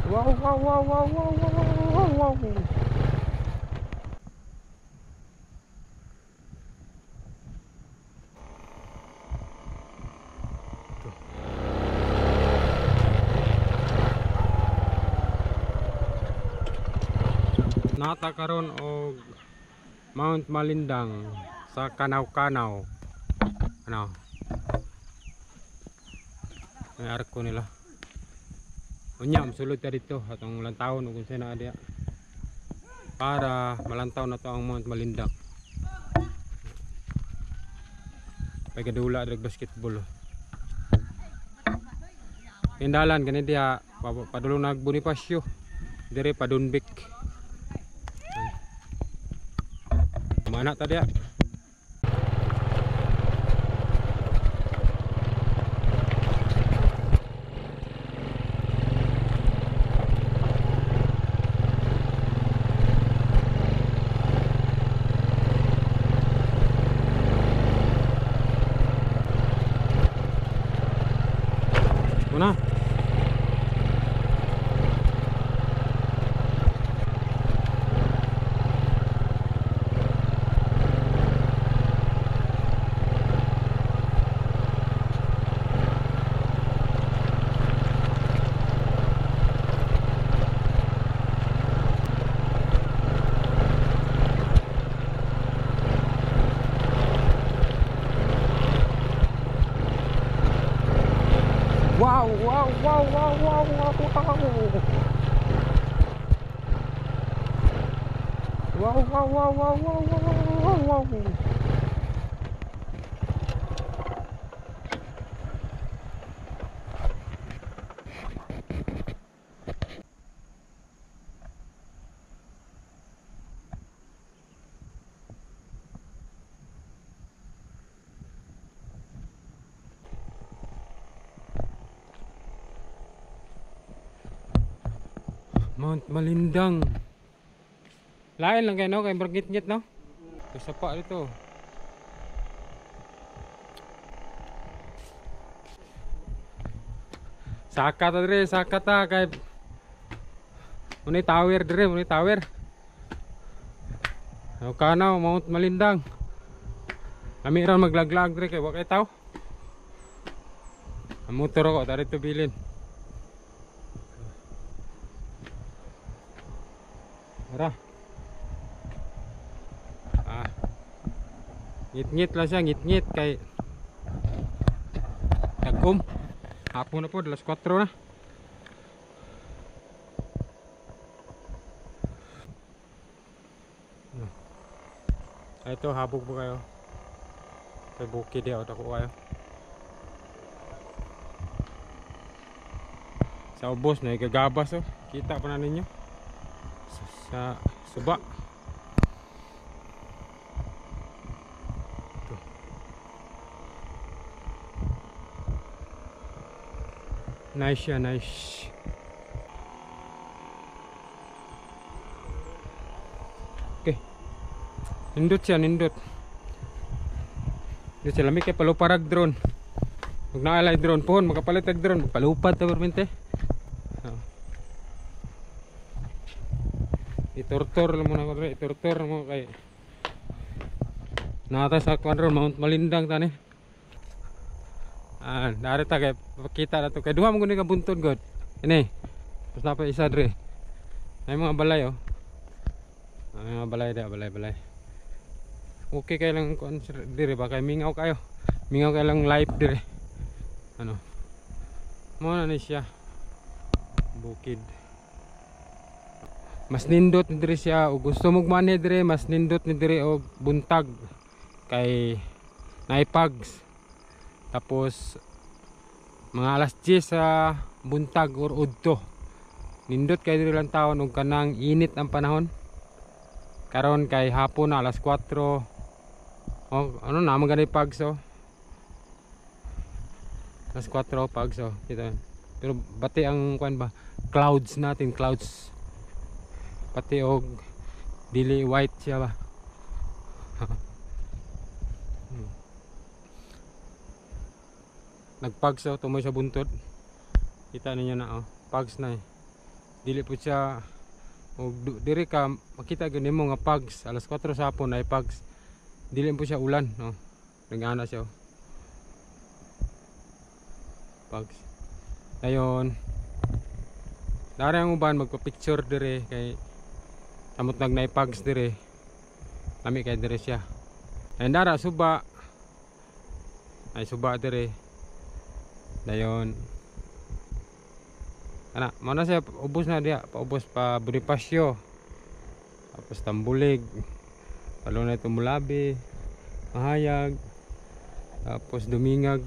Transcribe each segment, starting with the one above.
Wow, wow, wow, wow, wow, wow, wow, wow. Nata karon og Mount Malindang sa Kanaw-Kanaw. Ano? May arko nila. Unya mosulod ta dito atong lantawon ug unsa na diha. Para malantaw na to ang Mount Malindang. Pagadula drag basketball. Pindalan kani diha padulong nag Bonifacio. Dire padunbik. Mana tadi ya? Mana? Wow, wow, wow, wow, wow, wow, wow. Wow, wow, wow, wow, wow, wow, wow, wow. Mount Malindang. Lain lang kayo no, kay berngit-ngit no. Isa pa dito. Saka ta dire, saka ta kay muni tower dire, muni tower. Kanaw Mount Malindang. Lami ra maglaglag dire kay wa kay taw. Ang motor ako ta dito bilin. Tara. Ah. Ngit-ngit lang siya, ngit-ngit kay tagkom. Hapon na po, alas 4 na. Ito, habog po kayo. Kay bukid diya, dako kayo. Sa ubos na igagabas oh. Kita pa na ninyo. Sa suba. Ito. Nice siya, nice. Okay. Nindot siya, nindot. Nindot siya, lamig kay paluparag drone. Pag naalay drone, pohon, makapalit ag drone, magpalupad ta permente. Itortor lang muna ko dre, itortor mo kay nata sa kwan ron Mount Malindang tani. Ah, dari ta kay pakita na to kay duha man gud ka buntod god. Ini. Tapos na pa isa dre. Ay mga balay oh. Ay mga balay da, balay-balay. Okay kay lang kuan dire ba kay mingaw kayo. Mingaw kay lang live dire. Ano? Mo na ni siya. Bukid. Mas nindot ni diri siya og gusto mog manhi diri, mas nindot ni diri og buntag kay naipags. Tapos mga alas 10 sa buntag or udto. Nindot kay diri lang taon og kanang init ang panahon. Karon kay hapon na alas 4. Oh, ano na man gani pags oh. Alas 4 pags oh, kita. Pero bati ang kuan ba? Clouds natin, clouds. Pati og dili white siya ba. Nagpags oh, tumoy sa buntod. Kita ninyo na oh, pags na eh. Dili po siya og diri ka makita gyud nimo nga pags alas 4 sa hapon ay pags. Dili po siya ulan, no. Nagana siya. Oh. Pags. Ayon. Dari ang uban magpa-picture dire kay samot nag naay pags dire. Lami kay dire siya. Ayun dara suba. Ay suba dire. Dayon. Ana, mo na siya ubos na diya, paubos pa Bonifacio. Tapos Tambulig. Palo na ito Mulabi, Mahayag. Tapos Dumingag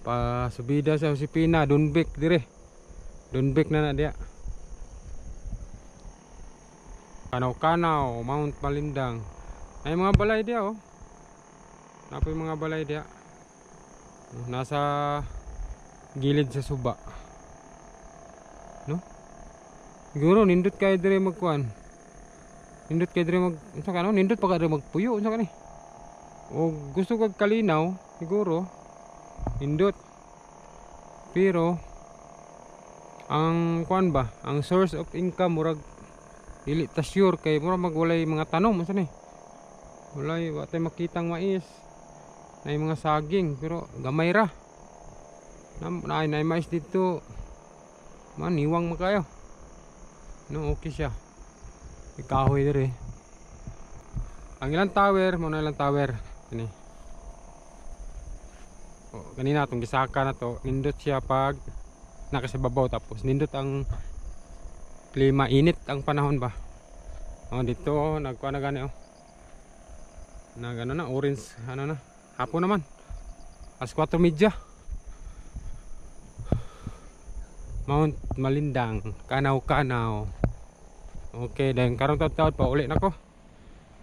pa subida sa Josepina, Dunbek dire. Dunbek na na diya. Kanaw-kanaw, Mount Malindang. Ay mga balay diya oh. Napoy mga balay diya. Nasa gilid sa suba. No? Siguro nindot kay dire magkuan. Nindot kay dire mag unsa ka no? Nindot pa ka dire magpuyo unsa ka ni? O gusto kag kalinaw siguro nindot. Pero ang kuan ba, ang source of income murag dili ta sure kay murag magwalay mga tanom unsa ni? Walay wa tay makitang mais. Nay mga saging pero gamay ra. Naay nay mais dito. Maniwang makayo. No, okay siya. Ikahoy dire. Ang ilang tower, mo na ilang tower. Kini. Oh, kanina atong gisaka na to, nindot siya pag nakasababaw tapos nindot ang klima, init ang panahon ba. Oh, dito oh, nagkuha na gani oh. Nag ano na, orange ano na. Hapon naman. Alas 4:30. Mount Malindang, Kanaw-Kanaw. Okay, then karong taud-taud pa uli nako.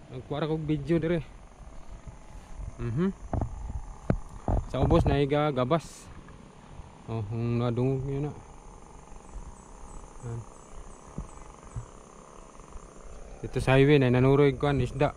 Nagkuha ra kog video dire. Sa ubos na iga gabas. Oh, kung nadungog niyo na. Yan. Dito sa highway na nanuroy kuan isda.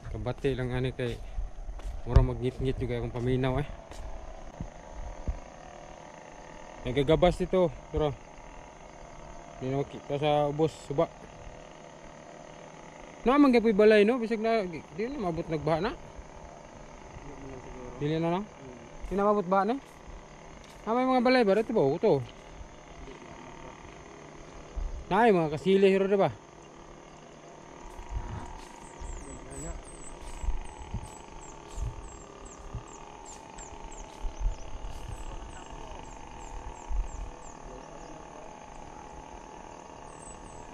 Kabati lang ani kay mura magngit-ngit juga akong paminaw eh. Nagagabas dito pero di na makita sa ubos suba. Naa man gyud balay no, bisag na di na mabot nagbaha na. Dili na no. Di na mabot baha na. Ah, may mga balay ba dito ba to? Naay mga kasili hero di ba?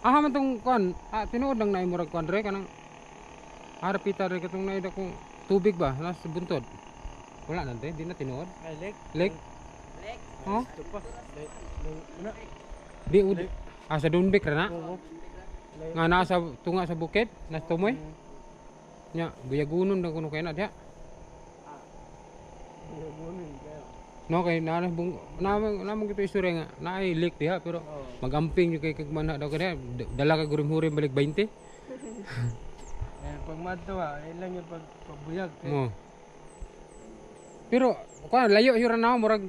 Aha man tong kuan, tinuod lang na murag kuan re kanang harapita re katong naida kong tubig ba nasa buntod. Wala na di na tinuod. Ay lek. Lek. Lek. Oh? Di Di sa Dunbek ra na. Nga nasa tunga sa bukid, nasa tumoy. Nya, buyagunon na kuno kay na diha. No kay na bung namong kito istorya nga naay lake diha pero magamping jud kay kagmana daw kaniya dala ka gurim-hurim balik 20. Eh pag madto ilang yung pagbuyag. Oh. Pero kuan layo yun na murag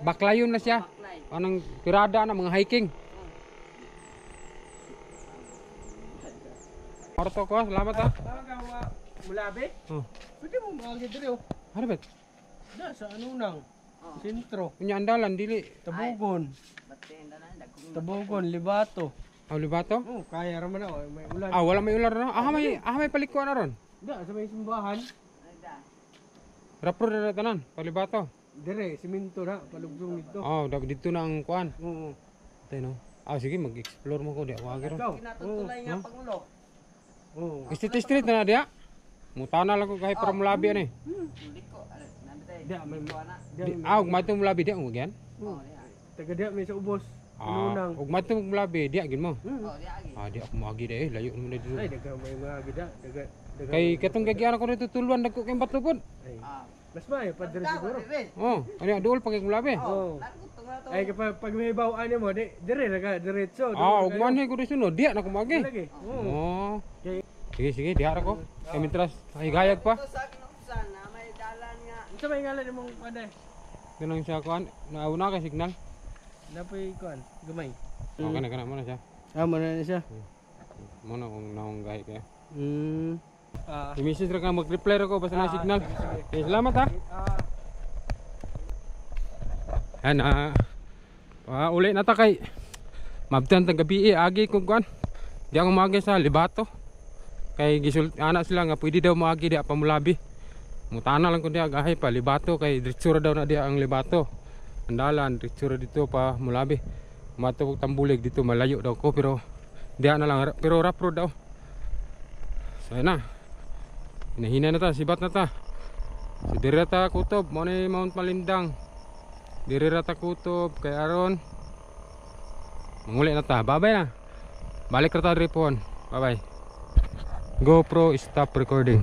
baklayon na siya. Anong tirada na mga hiking. Orto ko, salamat ha. Mulabi? Oh. Pwede mo maagi diri oh. Ano bet? Da sa ano nang sentro. Unya andalan dili. Tabugon. Tabugon, Libato. Ah, Libato? Oh, kaya ra man ako, may ulan. Ah, wala may ulan no. Ah, may palikuan na ron. Da sa may simbahan. Rapro na tanan, palibato. Dire, simento na, palugsong dito. Oh, dito na ang kuan. Oo. Tay no. Ah, sige mag-explore mo ko di ako agi ron. Kinatutulay nga pangulo. Oo. Street street na na diya. Mutana lang ko kahit para mulabi ani. Di may Ah, ug madto mulabi diya mo gyan. Taga diya may sa ubos. Ah, ug madto mulabi diya gid mo. Oh, diya agi. Ah, di ako moagi di eh, layo naman dito. Ay, daga may mga agi da, daga daga. Kay katong gagian ako dito tuluan dagko kay bato pod. Ay. Mas maayo pa dire siguro. Oh, ano duol pa kay mulabi. Oo. to. Ay kapag pag may bawaan mo, di dire ra ka diretso. Ah, ug manhi ko dito no, diya na ko maagi. Lagi. Oo. Oh. Kay Sige, sige, diha ra ko. Kay mintras higayag pa. Ito sa Kinuksan na may dalan nga. Unsa may ngalan imong kuan? Ganang siya kuan, nauna kay signal. Napoy kuan, gamay. Oh, kana kana mo na siya. Ah, mo na siya. Mo na kung naong gahi kaya. Ah. I-message ra ka, mag-reply ra ko basta na signal. Okay, salamat ha. Yan uli na ta kay mabtan tang gabi eh, agi kog kuan. Di ako maagi sa Libato. Kay gisul ana sila nga pwede daw maagi di pa mulabi. Mutana lang ko diya gahi pa Libato kay diretso ra daw na diya ang Libato. Andalan diretso ra dito pa Mulabi. Mato kog Tambulig dito malayo daw ko pero diya na lang pero rough road daw. So ayun na. Hinahina na ta, sibat na ta. So diri ra ta kutob, mo ni Mount Malindang. Diri ra ta kutob kay aron manguli na ta. Bye-bye na. Balik ra ta diri pohon. Bye-bye. GoPro, stop recording.